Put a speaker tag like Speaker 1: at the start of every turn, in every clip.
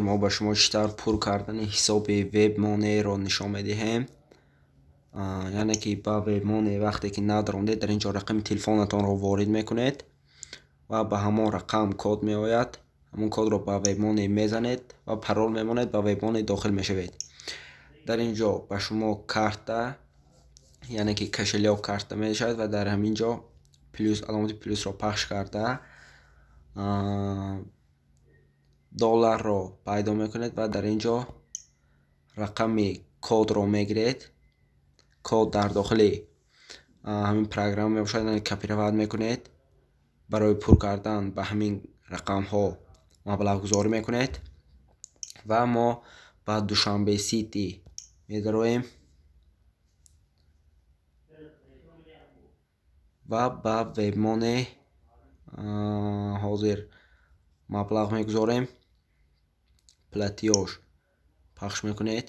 Speaker 1: Мо ба шумо чӣ тавр пур кардани ҳисоби WebMoney-ро нишон медиҳем. Яъне ки ба WebMoney вақте ки надрондед, дар ин ҷо рақами телефонатонро ворид мекунед ва ба ҳамон рақам код меояд. Ҳамон кодро ба WebMoney мезанед ва парол мемонед, ба WebMoney дохил мешавед. Дар ин ҷо ба шумо карта, яъне ки кошелёк карта мешавад ва дар ҳамин ҷо плюс, аломати плюсро пахш карда долларро пайдо мекунед ва дар ин ҷо рақами кодро мегиред. Код дар дохили ҳамин программа мебошад, яъне копировать мекунед. Барои пур кардан ба ҳамин рақамҳо маблағгузорӣ мекунед ва мо ба Душанбе Сити медароем ва ба WebMoney ҳозир маблағ мегузорем. Платёж пахш мекунед.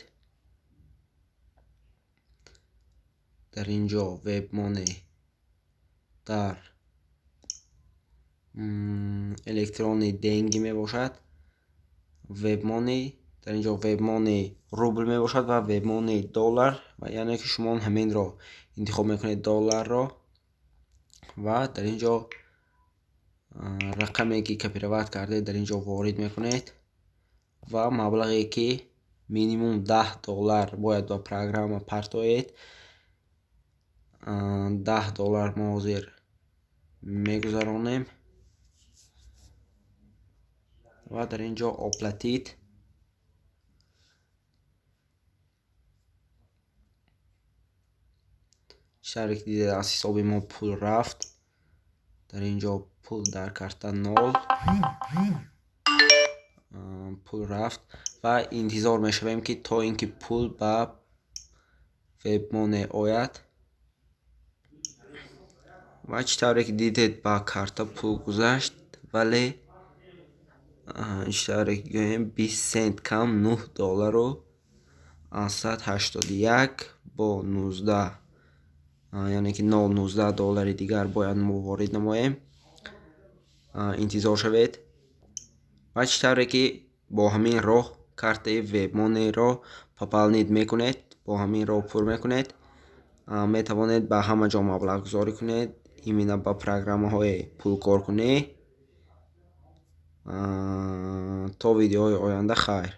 Speaker 1: Дар ин ҷо WebMoney дар электронные деньги мебошад. WebMoney дар ин ҷо WebMoney рубл мебошад ва WebMoney доллар, ва яъне ки шумо ҳаминро интихоб мекунед, долларро, ва дар ин ҷо рақаме ки копировать кардед, дар ин ҷо ворид мекунед ва маблағе ки минимум 10 доллар бояд ба программа партоед. 10 доллар мо ҳозир мегузаронем ва дар ин ҷо оплатить. Чӣ тавре ки дидед, аз ҳисоби мо пул рафт. Дар ин ҷо пул дар карта нол, пул рафт ва интизор мешавем, ки то ин ки пул ба WebMoney ояд. Ва чӣ тавре ки дидед, ба карта пул гузашт, вале чӣ тавре ки гӯем, 20 сент кам, 9 доллару 181 бо 19, яъне ки 0,19 доллари дигар бояд мо ворид намоем. Интизор шавед. Ва чӣ тавре ки бо ҳамин роҳ картаи WebMoney-ро пополнить мекунед, бо ҳамин роҳ пур мекунед, метавонед ба ҳама ҷо маблағгузорӣ кунед, именно ба программаҳои пулкоркунӣ. То видеоҳои оянда, хайр.